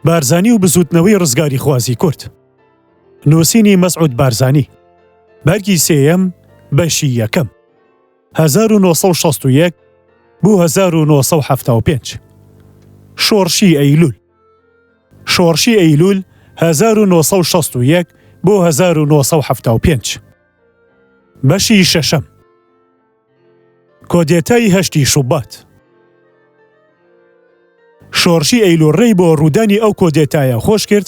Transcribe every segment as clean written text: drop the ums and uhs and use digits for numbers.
بارزانی و بزووتنەوەی ڕزگاریخوازی کورد. نووسینی مەسعود بارزانی. بەرگی سێیەم، بەشی یەکەم. 1961 بۆ 1975. شۆڕشی ئەیلوول. شۆڕشی ئەیلوول 1961 بۆ 1975. بەشی شەشەم. کۆدێتای هەشتی شوبات. شۆڕشی ئەیلول ڕێی بۆ ڕوودانی ئەو کۆدێتایە خۆش کرد،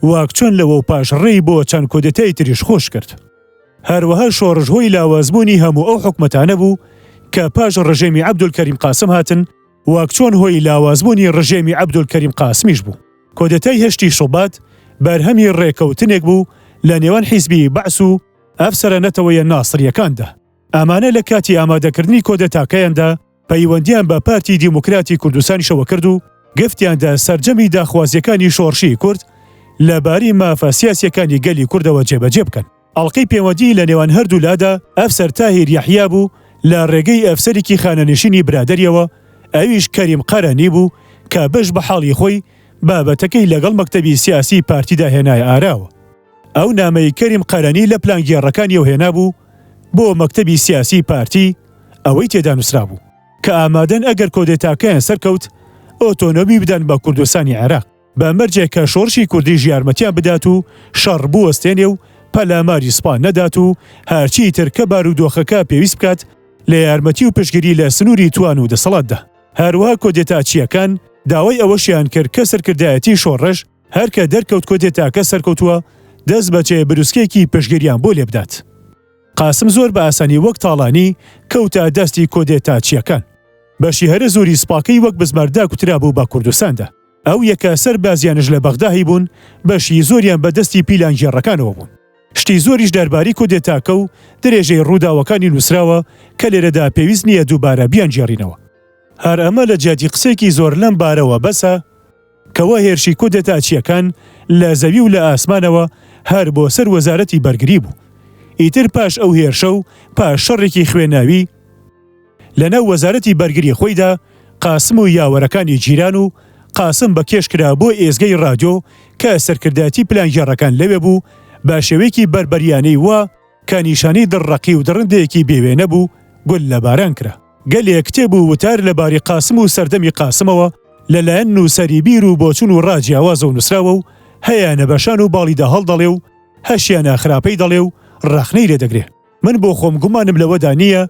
وەک چۆن لەوەوپاش ڕێی بۆ چەند کۆدێتای تریش خۆش کرد. هەروەها شۆڕش هۆی لاوازبوونی هەموو ئەو حکومەتانە بوو کە پاش ڕژێمی عەبدولکەریم قاسم هاتن، وەک چۆن هۆی لاوازبوونی ڕژێمی عەبدولکەریم قاسمیش بوو. کۆدێتای هەشتی شوبات بەرهەمی ڕێکەوتنێک بوو لە نێوان حیزبی بەعس و ئەفسەرە نەتەوەیە ناسرییەکاندا. ئەمانە لە کاتی ئامادەکردنی کۆدەتاکەیاندا پەیوەندیان بە پارتی دیموکراتی کوردستانیشەوە کرد و گفتیان دا سەرجەمی داخوازیەکانی شۆڕشی کورد لە باری مافە سیاسیەکانی گەلی کوردەوە جێبەجێ بکەن. ئەڵقەی پێوەندی لە نێوان هەردوو لادا ئەفسەر تاهیر یەحیا بوو لە ڕێگەی ئەفسەرێکی خانەنشینی برادەریەوە ئەویش کەریم قەرەنی بوو کە بەش بە حاڵی خۆی بابەتەکەی لەگەڵ مەکتەبی سیاسی پارتیدا هێنایە ئاراوە. ئەو نامەی کەریم قەرەنی لە پلانگێڕەکانیەوە هێنابوو بۆ مەکتەبی سیاسی پارتی ئەوەی تێدا نووسرابوو کە ئامادەن ئەگەر کۆدێتاکەیان سەرکەوت ئۆتۆنۆمی بدەن بە کوردستانی عێراق بە مەرجێک کە شۆڕشی کوردیش یارمەتیان بدات و شەڕ بوەستێنێ و پەلاماری سوپا نەدات و هەرچی تر کە بارودۆخەکە پێویست بکات لە یارمەتی و پشتگیری لە سنووری توان و دەسەڵاتدا. هەروەها کۆدێتاچییەکان داوای ئەوەشیان کرد کە سەرکردایەتی شۆڕش هەر کە دەرکەوت کۆدێتاکە سەرکەوتووە، دەست بەجێ بروسکەیەکی پشتگیریان بۆ لێبدات. قاسم زۆر بە ئاسانی وەک تاڵانی کەوتە دەستی کۆدێتاچییەکان. بەشی هەرە زۆری سوپاکەی وەک بزمار داکوترابوو بە کوردستاندا. ئەو یەکە سەربازیانەش لە بەغدا هەیبوون، بەشی زۆریان بە دەستی پیلانگێڕەکانەوە بوون. شتی زۆریش دەربارەی کودێتاکە و درێژەی ڕووداوەکانی نووسراوە کە لێرەدا پێویست نییە دووبارە بیانگێڕینەوە. هەر ئەمە لە جیاتی قسەیەکی زۆر لەم بارەوە بەسە، کەوا هێرشی کودێتاچییەکان لە زەوی و لە ئاسمانەوە هەر بۆ سەر وەزارەتی بەرگری بوو. ئیتر پاش ئەو هێرشە و پاش شەڕێکی خوێناوی لە ناو وەزارەتی بەرگری خۆیدا، قاسم و یاوەرەکانی گیران و قاسم بە کێش کرا بۆ ئێزگەی ڕادیۆ کە سەرکردایەتی پلانگێڕەکان لەوێ بوو بە شێوەیەکی بەربەریانەی وا کە نیشانەی دڕڕەقی و دڕندەیەکی بێوێنە بوو گوللەباران کرا. گەلێ کتێب و وتار لە باری قاسم و سەردەمی قاسمەوە لە لایەن نووسەری بیر و بۆچوون و ڕا جیاوازەوە نووسراوە و هەیانە بە شان و باڵیدا هەڵدەڵێ و هەشیانە خراپەی دەڵێ و ڕەخنەی لێ دەگرێ. من بۆ خۆم گومانم لەوەدا نییە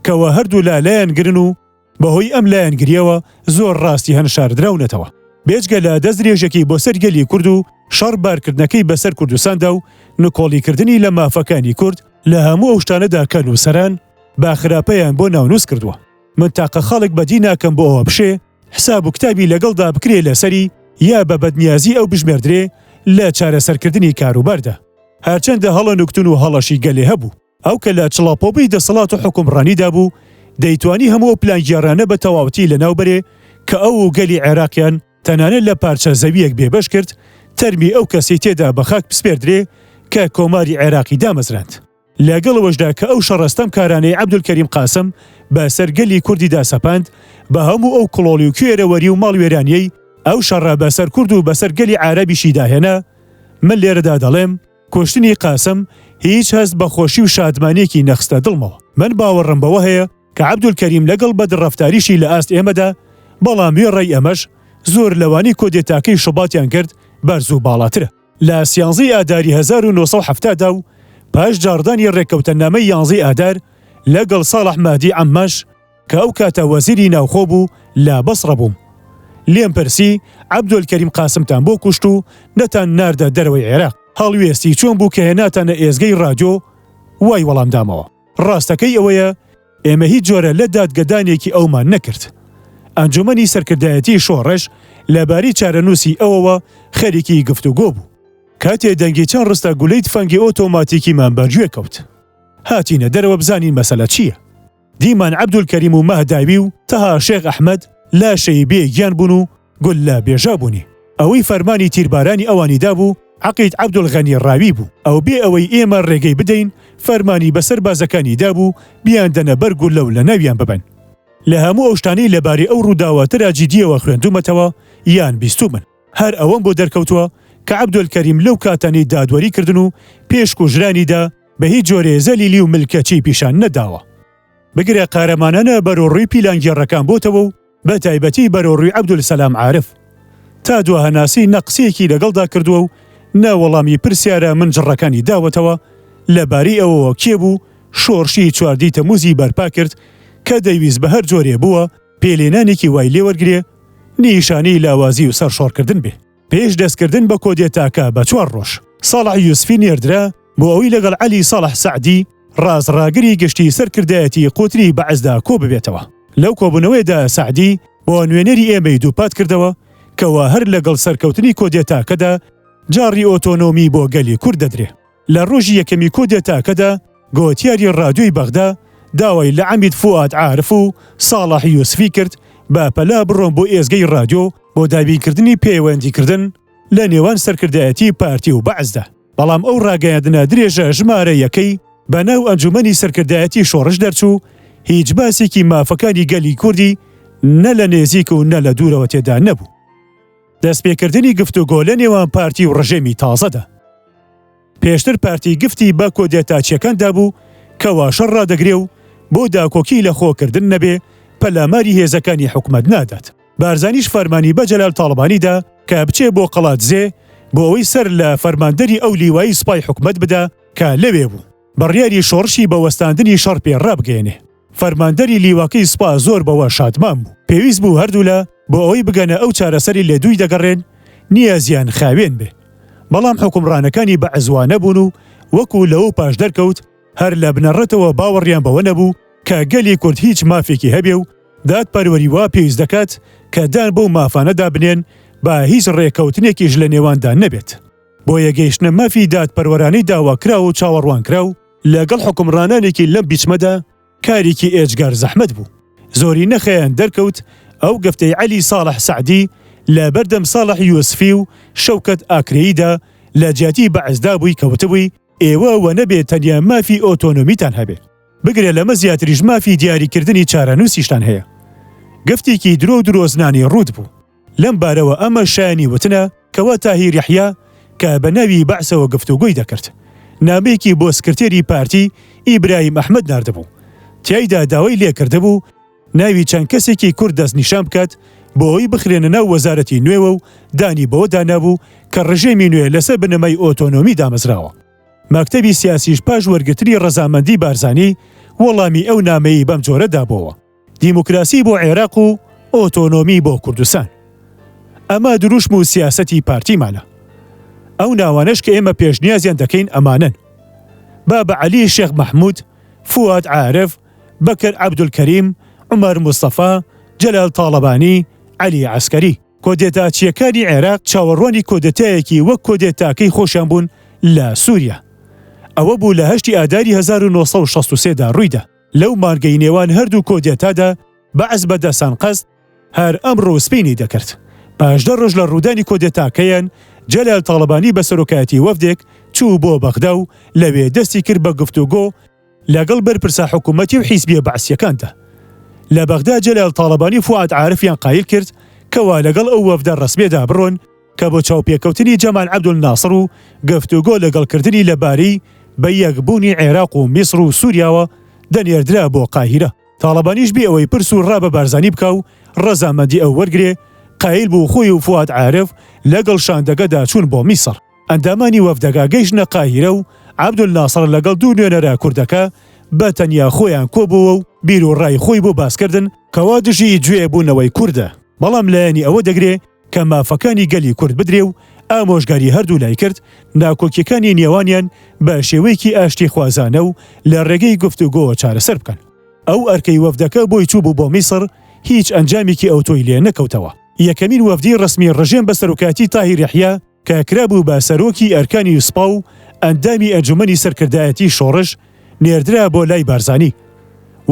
کەوا هەردوو لا لایەنگرن و بەهۆی ئەم لایەنگرییەوە زۆر ڕاستی هەن شاردراونەتەوە. بێجگە لە دەستدرێژیەکەی بۆ سەر گەلی کورد و شەڕ بارکردنەکەی بەسەر کوردستاندا و نکۆڵیکردنی لە مافەکانی کورد لە هەموو ئەو شتانەدا کە نووسەران بە خراپەیان بۆ ناونووس کردووە. من تاقە خاڵێک بەدی ناکەم بۆ ئەوە بشێ حساب و کتابی لەگەڵدا بکرێ لەسەری یا بە بەدنیازی ئەو بژمێردرێ لە چارەسەرکردنی کاروباردا. هەرچەندە هەڵە نوکتون و هەڵەشی گەلێ هەبوو. ئەو کە لە چڵاپۆپەی دەسەڵات و حوکمڕانیدا بوو، دەیتوانی هەموو ئەو پلانگێڕانە بە تەواوەتی لەناو بەرێ کە ئەو و گەلی عێراقیان تەنانەت لە پارچە زەوییەک بێبەش کرد، تەرمی ئەو کەسەی تێدا بە خاک بسپێردرێ کە کۆماری عێراقی دامەزراند. لەگەڵ ئەوەشدا کە ئەو شەڕە ستەمکارانەی عەبدولکەریم قاسم بە سەر گەلی کوردیدا سەپاند، بە هەموو ئەو کڵۆڵی و کوێرەوەری و ماڵوێرانییەی ئەو شەڕە بە سەر کورد و بە سەر گەلی عارەبیشیدا هێنا، من لێرەدا دەڵێم، کوشتنی قاسم هیچ هەست بە خۆشی و شادمانیەکی نەخستە دڵمەوە. من باوەڕم بەوە هەیە کە عەبدولکەریم لەگەڵ بەدڕەفتاریشی لە ئاست ئێمەدا، بەڵام وێڕای ئەمەش زۆر لەوانەی کۆدێتاکەی شوباتیان کرد بەرز و باڵاترە. لە سیانزەی ئاداری 1970 دا و پاش جاڕدانی ڕێککەوتەنامەی یانزەی ئادار لەگەڵ ساڵح مەهدی عەمماش، کە ئەو کاتە وەزیری ناوخۆ بوو لە بەسڕە بووم. لێم پرسی، عەبدولکەریم قاسمتان بۆ کوشت و نەتان ناردە دەرەوەی عێراق، هەڵوێستی چۆن بوو کە هێناتانە ئێزگەی ڕادیۆ؟ وای وەڵام دامەوە، ڕاستەکەی ئەوەیە ئێمە هیچ جۆرە لە دادگەدانێکی ئەومان نەکرد. ئەنجومەنی سەرکردایەتیی شۆڕش لەبارەی چارەنووسی ئەوەوە خەریکی گفتوگۆ بوو. کاتێ دەنگی چەند ڕستە گولەی تفەنگی ئۆتۆماتیکیمان بەرگوێ کەوت. هاتینە دەرەوە بزانین مەسەلە چییە. دیمان عەبدولکەریم و مەهداوی و تەها شێخ ئەحمەد لاشەی بێ گیان بوون و گوللە بێژا بوونی. ئەوەی فەرمانی تیربارانی ئەوانی دابوو عەقید عەبدولغەنی ڕاوی بوو. ئەو بێ ئەوەی ئێمە ڕێگەی بدەین فەرمانی بە سەربازەکانی دابوو بیاندەنە بەر گوللە و لەناویان ببەن. لە هەموو ئەو شتانەی لەبارەی ئەو ڕووداوە تراجیدییەوە خوێندوومەتەوە یان بیستوومن. هەر ئەوەم بۆ دەرکەوتووە کە عەبدولکەریم لەو کاتانەی دادوەری کردن و پێش کوژرانیدا بە هیچ جۆرێ زەلیلی و ملکەچی پیشان نەداوە. بگرە قارەمانانە بەرەو ڕووی پیلانگێڕەکان بۆتەوە و بە تایبەتی بەرەو ڕووی عەبدولسەلام عارف. تا دوا هەناسەی نە قسەیەکی لەگەڵدا کردووە و نە وەڵامی پرسیارە منجڕەکانی داوەتەوە لە بارەی ئەوەوە کێ بوو شۆڕشی چواردەی تەمووزی بەرپا کرد کە دەیویست بە هەر جۆرێ بووە پێلێنانێکی وای لێوەرگرێ نیشانەی لاوازی و سەرشۆڕکردن بێ. پێش دەستکردن بە کۆدێتاکە بە چوار ڕۆژ، ساڵح یوسفی نێردرا بۆ ئەوەی لەگەڵ عەلی ساڵح سەعدی، ڕازڕاگری گشتی سەرکردایەتی قوتری بەعسدا کۆببێتەوە. لەو کۆبوونەوەیەدا سەعدی بۆ نوێنەری ئێمەی دووپات کردەوە کەوا هەر لەگەڵ سەرکەوتنی کۆدێتاکەدا جاڕی ئۆتۆنۆمی بۆ گەلی کورد دەدرێ. لە ڕۆژی یەکەمی کۆدێتاکەدا گۆتیاری ڕادیۆی بەغدا داوای لە عەمید فوئاد عارف و ساڵح یوسفی کرد بە پەلە بڕۆن بۆ ئێزگەی ڕادیۆ بۆ دابینکردنی پەیوەندیکردن لە نێوان سەرکردایەتی پارتی و بەعسدا. بەڵام ئەو ڕاگەیاندنە درێژە ژمارە یەکەی بە ناو ئەنجومەنی سەرکردایەتی شۆڕش دەرچوو، هیچ باسێکی مافەکانی گەلی کوردی نە لە نێزیک و نە لە دوورەوە تێدا نەبوو. دەستپێکردنی گفتوگۆ لە نێوان پارتی و ڕژێمی تازەدا. پێشتر پارتی گفتی بە کۆدێتاچیەکان دابوو کەوا شەڕ ڕادەگرێ و بۆ داکۆکی لە خۆکردن نەبێ پەلاماری هێزەکانی حکومەت نادات. بارزانیش فەرمانی بە جەلال تاڵەبانی دا کە بچێ بۆ قەڵادزێ بۆ ئەوەی سەر لە فەرماندەری ئەو لیوای سوپای حکومەت بدا کە لەوێ بوو بڕیاری شۆڕشی بە وەستاندنی شەڕ پێ ڕابگەیەنێ. فەرماندەری لیواکەی سوپا زۆر بەوە شادمان بوو. پێویست بوو هەردوولا بۆ ئەوەی بگەنە ئەو چارەسەری لە دووی دەگەڕێن نیازیان خاوێن بێ. بەڵام حوکمڕانەکانی بەعس وا نەبوون و وەکوو لەوەو پاش دەرکەوت هەر لە بنەڕەتەوە باوەڕیان بەوە نەبوو کە گەلی کورد هیچ مافێکی هەبێ و دادپەروەری وا پێویست دەکات کە دان بەو مافانەدا بنێن با هیچ ڕێکەوتنێکیش لە نێواندا نەبێت. بۆیە گەیشتنە مافی دادپەروەرانەی داواکراو و چاوەڕوانکراو لەگەڵ حوکمڕانانێکی لەم بیچمەدا کارێکی ئێجگار زەحمەت بوو. زۆری نەخایاند دەرکەوت ئەو گفتەی عەلی ساڵح سەعدی لە بەردەم ساڵح یوسفی و شەوکەت ئاکرەییدا لە جیاتی بەعس دابووی کە وتبووی ئێوە وەنەبێ تەنیا مافی ئۆتۆنۆمیتان هەبێ بگرە لەمە زیاتریش مافی دیاریکردنی چارەنووسیشتان هەیە. گفتێکی درۆ و درۆزنانەی ڕووت بوو. لەم بارەوە ئەمە شایەنی وتنە کەوا تاهیر یەحیا کە بە ناوی بەعسەوە گفتوگۆی دەکرد نامەیەکی بۆ سکرتێری پارتی ئیبراهیم ئەحمەد ناردبوو تیایدا داوای لێکردبوو ناوی چەند کەسێکی کورد دەستنیشان بکات بۆ ئەوەی بخرێنە ناو وەزارەتی نوێوە و دانی بەوەدا نابوو کە ڕژێمی نوێ لەسەر بنەمای ئۆتۆنۆمی دامەزراوە. مەکتەبی سیاسیش پاش وەرگرتنی ڕەزامەندی بارزانی وەڵامی ئەو نامەیەی بەم جۆرە دابۆوە. دیموکراسی بۆ عێراق و ئۆتۆنۆمی بۆ کوردستان. ئەمە دروشم و سیاسەتی پارتیمانە. ئەو ناوانەش کە ئێمە پێشنیازیان دەکەین ئەمانەن، بابە عەلی شێخ مەحمود، فواد عارف، بەکر عەبدولکەریم، عومەر مستەفا، جەلال تاڵەبانی، عەلی عەسکەری. کۆدێتاچییەکانی عێراق چاوەڕوانی کۆدێتایەکی وەک کۆدێتاکەی خۆشیان بوون لە سوریا. ئەوە بوو لە هەشتی ئاداری 1963 دا ڕوویدا. لەو مانگەی نێوان هەردوو کۆدێتادا بەعس بە دەسانقەست هەر ئەم ڕووسپینی دەکرد. پاش دە ڕۆژ لە ڕوودانی کۆدێتاکەیان، جەلال تاڵەبانی بە سەرۆکایەتی وەفدێک چوو بۆ بەغدا و لەوێ دەستی کرد بە گفتوگۆ لەگەڵ بەرپرسە حکوومەتی و حیزبییە بەعسییەکاندا. لە بەغدا جەلال تاڵەبانی و فوئاد عارفیان قایل کرد کەوا لەگەڵ ئەو وەفدە ڕەسمییەدا بڕۆن کە بۆ چاوپێکەوتنی جەمال عەبدولناسڕ و گفتوگۆ لەگەڵ کردنی لە بارەی بە یەک بوونی عێراق و میسڕ و سوریاوە دەنێردرا بۆ قاهیرە. تاڵەبانیش بێ ئەوەی پرس و ڕا بە بارزانی بکا و ڕەزامەندی ئەو وەرگرێ، قایل بوو خۆی و فوئاد عارف لەگەڵ شاندەکەدا چوون بۆ میسڕ. ئەندامانی وەفدەکە گەیشتنە قاهیرە و عەبدولناسڕ لەگەڵ دوو نوێنەرە کوردەکە بە تەنیا خۆیان کۆبۆوە و بیر و ڕای خۆی بۆ باس کردن کەوا دژی جوێ بوونەوەی کوردە، بەڵام لایەنی ئەوە دەگرێ کە مافەکانی گەلی کورد بدرێ و ئامۆژگاری هەردوولای کرد ناکۆکیەکانی نێوانیان بە شێوەیەکی ئاشتیخوازانە و لە ڕێگەی گفتوگۆوە چارەسەر بکەن. ئەو ئەرکەی وەفدەکە بۆی چووبوو بۆ میسڕ هیچ ئەنجامێکی ئەوتۆی لێ نەکەوتەوە. یەکەمین وەفدی ڕەسمی ڕژێم بە سەرۆکایەتی تاهیر یەحیا کە کرابوو بە سەرۆکی ئەرکانی سوپا و ئەندامی ئەنجومەنی سەرکردایەتی شۆڕش، نێردرا بۆ لای بارزانی.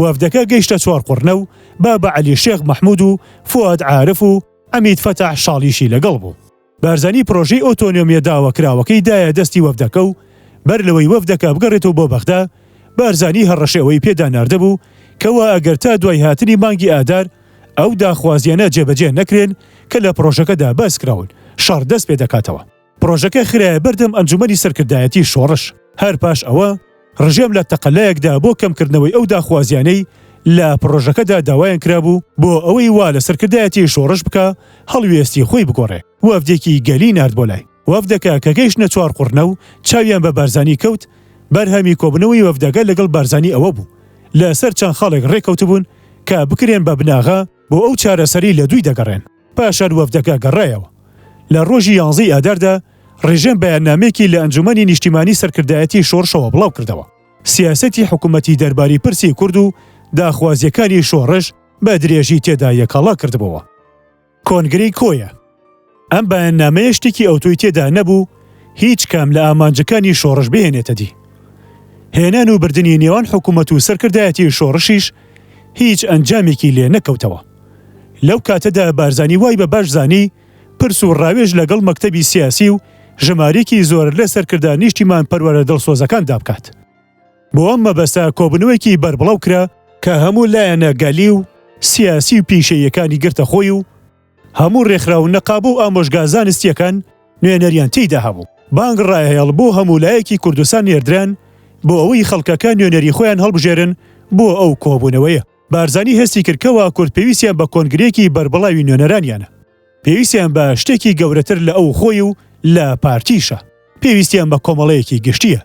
وەفدەکە گەیشتە چوارقوڕنە و بابە عەلی شێخ مەحمود و فوئاد عارف و عەمید فەتاح شاڵیشی لەگەڵ بوو. بارزانی پرۆژەی ئۆتۆنۆمیە داواکراوەکەی دایە دەستی وەفدەکە و بەر لەوەی وەفدەکە بگەڕێتەوە بۆ بەغدا، بارزانی هەڕەشەی ئەوەی پێدا ناردبوو کەوا ئەگەر تا دوای هاتنی مانگی ئادار ئەو داخوازییانە جێبەجێ نەکرێن کە لە پرۆژەکەدا باس کراون. شەڕ دەست پێ دەکاتەوە. پڕۆژەکە خرایە بەردەم ئەنجومەنی سەرکردایەتی شۆڕش. هەر پاش ئەوە ڕژێم لە تەقەلایەکدا بۆ کەمکردنەوەی ئەو داخوازیانەی لە پڕۆژەکەدا داوایان کرابوو بۆ ئەوەی وا لە سەرکردایەتی شۆڕش بکا هەڵوێستی خۆی بگۆڕێ وەفدێکی گەلی نارد بۆ لای. وەفدەکە کە گەیشتنە چوارقوڕنە و چاویان بە بارزانی کەوت، بەرهەمی کۆبوونەوەی وەفدەکە لەگەڵ بارزانی ئەوە بوو لەسەر چەند خاڵێک ڕێککەوتبوون کە بکرێن بە بناغە بۆ ئەو چارەسەرەی لە دووی دەگەڕێن. پاشان وەفدەکە گەڕایەوە. لە ڕۆژی یانزەی ئاداردا ڕژێم بەیاننامەیەکی لە ئەنجومەنی نیشتیمانی سەرکردایەتی شۆڕشەوە بڵاوکردەوە. سیاسەتی حکومەتی دەربارەی پرسی کورد و داخوازییەکانی شۆڕش بە درێژی تێدا یەکاڵا کردبۆوە. کۆنگرەی کۆیە. ئەم بەیاننامەیە شتێکی ئەوتۆی تێدا نەبوو هیچ کام لە ئامانجەکانی شۆڕش بهێنێتە دی. هێنان و بردنی نێوان حکوومەت و سەرکردایەتی شۆڕشیش هیچ ئەنجامێکی لێ نەکەوتەوە. لەو کاتەدا بارزانی وای بە باش زانی پرس و ڕاوێژ لەگەڵ مەکتەبی سیاسی و ژمارەیەکی زۆر لە سەرکردە نیشتیمانپەروەرە دڵسۆزەکاندا بکات. بۆ ئەم مەبەستە کۆبوونەوەیەکی بەربڵاو کرا کە هەموو لایەنە گەلی و سیاسی و پیشەییەکانی گرتە خۆی و هەموو ڕێکخراو و نەقابە و ئامۆژگا زانستییەکان نوێنەریان تێیدا هەبوو. بانگ ڕایەڵ بۆ هەموو لایەکی کوردستان نێردران بۆ ئەوەی خەڵکەکە نوێنەری خۆیان هەڵبژێرن بۆ ئەو کۆبوونەوەیە. بارزانی هەستی کرد کەوا کورد پێویستیان بە کۆنگرەیەکی بەربڵاوی نوێنەرانیانە. پێویستیان بە شتێکی گەورەتر لە ئەو خۆی و لە پارتیشە. پێویستیان بە کۆمەڵەیەکی گشتییە.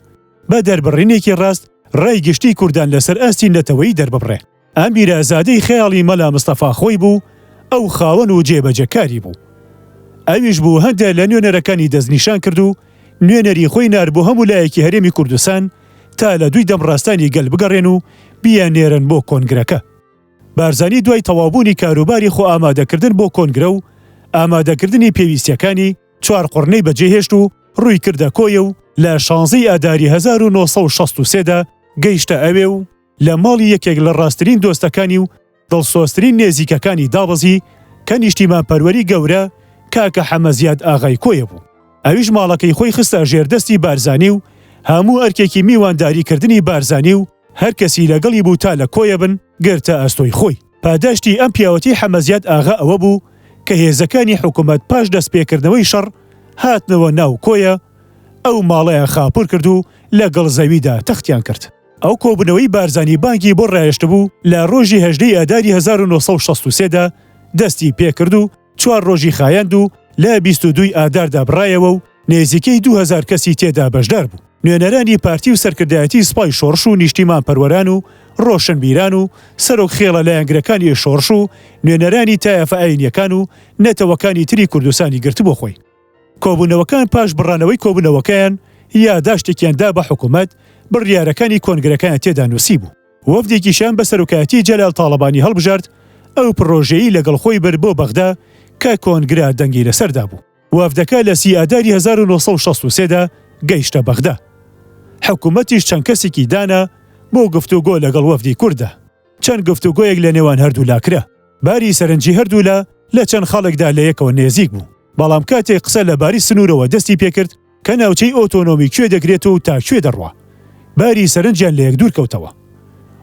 بە دەربڕینێکی ڕاست ڕای گشتی کوردان لەسەر ئاستی نەتەوەیی دەرببڕێ. ئەم بیرە زادەی خەیاڵی مەلا مستەفا خۆی بوو، ئەو خاوەن و جێبەجێکاری بوو. ئەویش بوو هەندێ لە نوێنەرەکانی دەستنیشان کرد و نوێنەری خۆی نارد بۆ هەموو لایەکی هەرێمی کوردستان تا لە دووی دەمڕاستانی گەل بگەڕێن و بیاننێرن بۆ کۆنگرەکە. بارزانی دوای تەواوبوونی کاروباری خۆئامادەکردن بۆ کۆنگرە و ئامادەکردنی پێویستییەکانی، چوارقوڕنەی بەجێهێشت و ڕووی کردە کۆیە و لە شانزەی ئاداری 1963 دا گەیشتە ئەوێ و لە ماڵی یەکێک لە ڕاستترین دۆستەکانی و دڵسۆزترین نێزیکەکانی دابەزی کە نیشتیمانپەروەری گەورە کاکە حەمە زیاد ئاغای کۆیە بوو. ئەویش ماڵەکەی خۆی خستە ژێر دەستی بارزانی و هەموو ئەرکێکی میوانداری کردنی بارزانی و هەر کەسی لەگەڵی بوو تا لە کۆیە بن گرتە ئەستۆی خۆی. پاداشتی ئەم پیاوەتی حەمەزیاد ئاغا ئەوە بوو کە هێزەکانی حکومەت پاش دەستپێکردنەوەی شەڕ هاتنەوە ناو کۆیە، ئەو ماڵەیان خاپوور کرد و لەگەڵ زەویدا تەختیان کرد. ئەو کۆبوونەوەی بارزانی بانگی بۆ ڕایشتبوو لە ڕۆژی هەژدە ی ئاداری 1963 دا دەستی پێکرد و چوار ڕۆژی خایاند و لە 22 ی ئاداردا بڕایەوە و نێزیکەی 2000 کەسی تێدا بەشدار بوو. نوێنەرانی پارتی و سەرکردایەتی سپای شۆڕش و نیشتیمانپەروەران و ڕۆشنبیران و سەرۆک خێڵە لایەنگرەکانی شۆڕش و نوێنەرانی تایەفە ئایینیەکان و نەتەوەکانی تری کوردستانی گرتبووە خۆی. کۆبوونەوەکان پاش بڕانەوەی کۆبوونەوەکەیان یاداشتێکیان دا بە حکومەت بڕیارەکانی کۆنگرەکەیان تێدا نووسیبوو. وەفدێکیشیان بە سەرۆکایەتی جەلال تاڵەبانی هەڵبژارد، ئەو پڕۆژەیەی لەگەڵ خۆی برد بۆ بەغدا کە کۆنگرە دەنگی لەسەر دابوو. وەفدەکە لە سی ئاداری 1963 دا گەیشتە بەغدا. حکومەتیش چەند کەسێکی دانا بۆ گفتوگۆ لەگەڵ وەفدی کورددا. چەند گفتوگۆیەک لە نێوان هەردوولا کرا. باری سەرنجی هەردوولا لە چەند خاڵێکدا لە یەکەوە نێزیک بوو. بەڵام کاتێک قسە لە باری سنوورەوە دەستی پێکرد کە ناوچەی ئۆتۆنۆمی کوێ دەگرێت و تا کوێ دەڕوا، باری سەرنجیان لە یەک دوور کەوتەوە.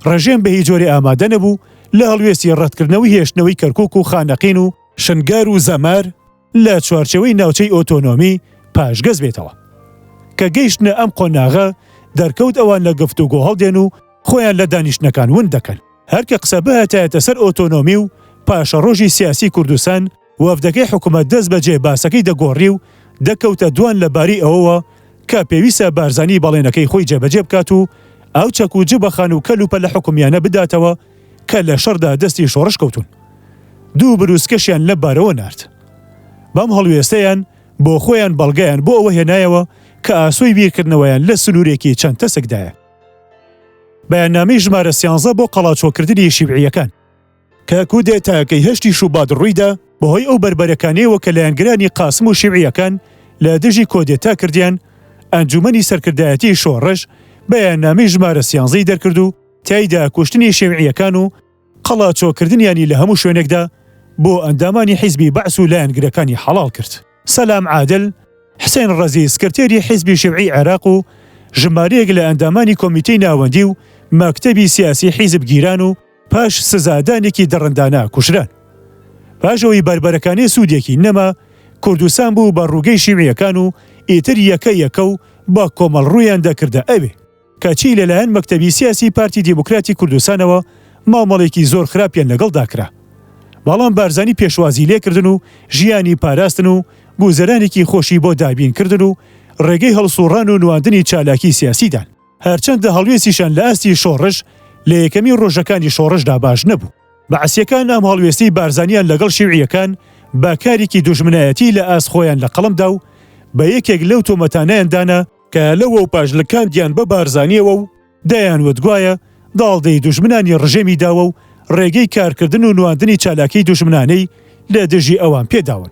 ڕژێم بە هیچ جۆرێ ئامادە نەبوو لە هەڵوێستی ڕەتکردنەوەی هێشتنەوەی کەرکووک و خانەقین و شنگار و زەمار لە چوارچێوەی ناوچەی ئۆتۆنۆمی پاشگەز بێتەوە. کە گەیشتنە ئەم قۆناغە، دەرکەوت ئەوان لە گفتوگۆ هەڵدێن و خۆیان لە دانیشتنەکان ون دەکەن. هەر کە قسە بهاتایەتە سەر ئۆتۆنۆمی و پاشەڕۆژی سیاسی کوردستان، وەفدەکەی حکومەت دەست بەجێ باسەکەی دەگۆڕی و دەکەوتە دوان لە باری ئەوەوە کە پێویستە بارزانی بەڵێنەکەی خۆی جێبەجێ بکات و ئەو چەک و جبەخان و کەلوپەلە حکومیانە بداتەوە کە لە شەڕدا دەستی شۆڕش کەوتوون. دوو بروسکەشیان لەم بارەوە نارد. بەم هەڵوێستەیان بۆ خۆیان بەڵگەیان بۆ ئەوە هێنایەوە کە ئاسۆی بیرکردنەوەیان لە سنوورێکی چەند تەسکدایە. بەیاننامەی ژمارە سیانزە بۆ قەڵاچۆکردنی شیوعییەکان. کە کودێتاکەی هەشتی شوبات ڕوویدا، بەهۆی ئەو بەربەرەکانییەوە کە لایەنگرانی قاسم و شیوعییەکان لە دژی کۆدێتا کردیان، ئەنجوومەنی سەرکردایەتیی شۆڕش بەیاننامەی ژمارە سیانزەی دەرکرد و تیایدا کوشتنی شیوعییەکان و قەڵاچۆکردنیانی لە هەموو شوێنێکدا بۆ ئەندامانی حیزبی بەعس و لایەنگرەکانی حەڵاڵ کرد. سەلام عادل، حسێن ڕەزی سکرتێری حیزبی شیوعی عێراق و ژمارەیەک لە ئەندامانی کۆمیتەی ناوەندی و مەکتەبی سیاسی حیزب گیران و پاش سزادانێکی دڕندانە کوژران. پاش ئەوەی بەربەرەکانێ سوودێکی نەما، کوردستان بوو بە ڕووگەی شیوعیەکان و ئیتر یەکە یەکە و بە کۆمەڵ ڕوویان دەکردە ئەوێ. کەچی لەلایەن مەکتەبی سیاسی پارتی دیموکراتی کوردستانەوە مامەڵێکی زۆر خراپیان لەگەڵدا کرا. بەڵام بارزانی پێشوازی لێکردن و ژیانی پاراستن و گوزەرانێکی خۆشی بۆ دابین کردن و ڕێگەی هەڵسوڕان و نواندنی چالاکی سیاسی دان. هەرچەندە هەڵوێستیشان لە ئاستی شۆڕش لە یەکەمین ڕۆژەکانی شۆڕشدا باش نەبوو. بەعسییەکان ئەم هەڵوێستەی بارزانیان لەگەڵ شیوعییەکان بە کارێکی دوژمنایەتی لە ئاست خۆیان لە قەڵەم دا و بە یەکێک لەو تۆمەتانەیان دانا کە لەوەوپاش لکاندیان بە بارزانییەوە و دەیانوت گوایە داڵدەی دوژمنانی ڕژێمی داوە و ڕێگەی کارکردن و نواندنی چالاکیی دوژمنانەی لە دژی ئەوان پێ داون.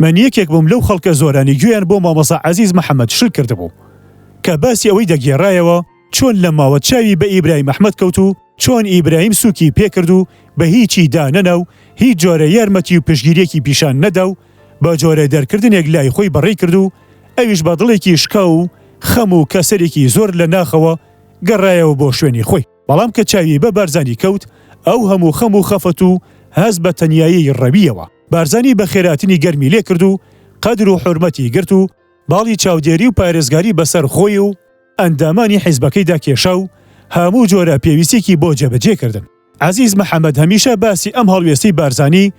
من یەکێک بووم لەو خەڵکە زۆرانەی گوێیان بۆ مامۆستا عەزیز محەمەد شل کردبوو کە باسی ئەوەی دەگێڕایەوە چۆن لە ماوە چاوی بە ئیبراهیم ئەحمەد کەوت و چۆن ئیبراهیم سووکی پێ کرد و بە هیچی دانەنا و هیچ جۆرە یارمەتی و پشتگیرییەکی پیشان نەدا و بە جۆرە دەرکردنێک لای خۆی بەڕێی کرد و ئەویش بە دڵێکی شکاو و خەم و کەسەرێکی زۆر لە ناخەوە گەڕایەوە بۆ شوێنی خۆی. بەڵام کە چاوی بە بارزانی کەوت ئەو هەموو خەم و خەفەت و هەست بە تەنیاییەی ڕەوییەوە. بارزانی بەخێرهاتنی گەرمی لێ کرد و قەدر و حورمەتی گرت و باڵی چاودێری و پارێزگاری بەسەر خۆی و ئەندامانی حیزبەکەیدا کێشا و هەموو جۆرە پێویستیەکی بۆ جێبەجێ کردن. عەزیز محەمەد هەمیشە باسی ئەم هەڵوێستەی بارزانی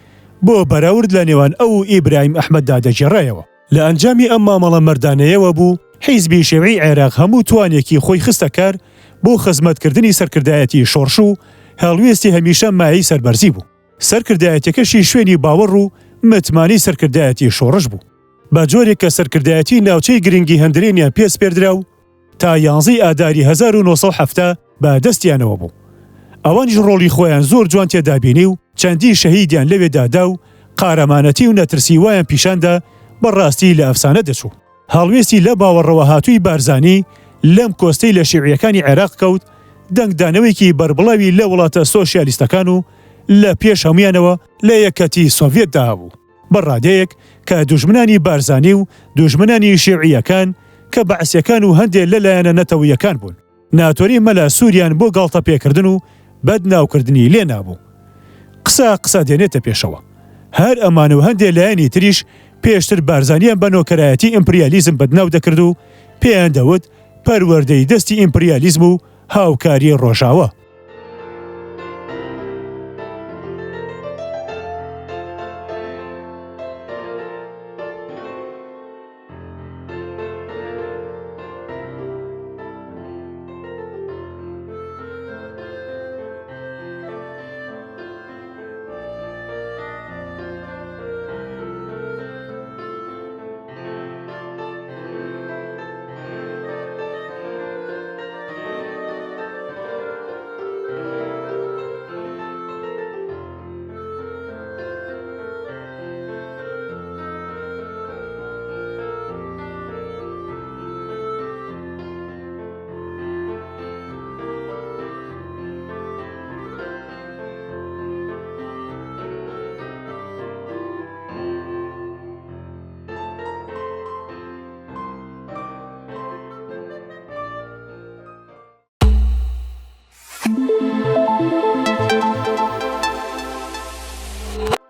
بۆ بەراورد لە نێوان ئەو و ئیبراهیم ئەحمەددا دەگێڕایەوە. لە ئەنجامی ئەم مامەڵە مەردانەیەوە بوو حیزبی شیوعی عێراق هەموو توانێکی خۆی خستە کار بۆ خزمەتکردنی سەرکردایەتی شۆڕش و هەڵوێستی هەمیشە مایەی سەربەرزی بوو. سەرکردایەتیەکەشی شوێنی باوەڕ و متمانەی سەرکردایەتی شۆڕش بوو. بە جۆرێک کە سەرکردایەتی ناوچەی گرنگی هەندرێنیان پێ سپێردرا و تا یانزەی ئاداری 1970 بە دەستیانەوە بوو. ئەوانیش ڕۆڵی خۆیان زۆر جوان تێدا بینی و چەندین شەهیدیان لەوێدا دا و قارەمانەتی و نەترسی وایان پیشان دا بە ڕاستی لە ئەفسانە دەچوو. هەڵوێستی لە باوەڕەوە هاتووی بارزانی لەم کۆستەی لە شیوعیەکانی عێراق کەوت، دەنگدانەوەیەکی بەربڵاوی لە وڵاتە سۆشیالیستەکان و لە پێش هەموویانەوە لە یەکەتی سۆڤیەتدا هەبوو. بە ڕادەیەک کە دوژمنانی بارزانی و دوژمنانی شیوعییەکان کە بەعسیەکان و هەندێ لە لایەنە نەتەوەییەکان بوون ناتۆری مەلا سووریان بۆ گاڵتە پێکردن و بەد ناوکردنی لێ نابوو. قسە قسە دێنێتە پێشەوە. هەر ئەمان و هەندێ لایەنی تریش پێشتر بارزانیان بە نۆکەرایەتی ئیمپریالیزم بەدناو دەکرد و پێیان دەوت پەروەردەی دەستی ئیمپریالیزم و هاوکاری ڕۆژاوا.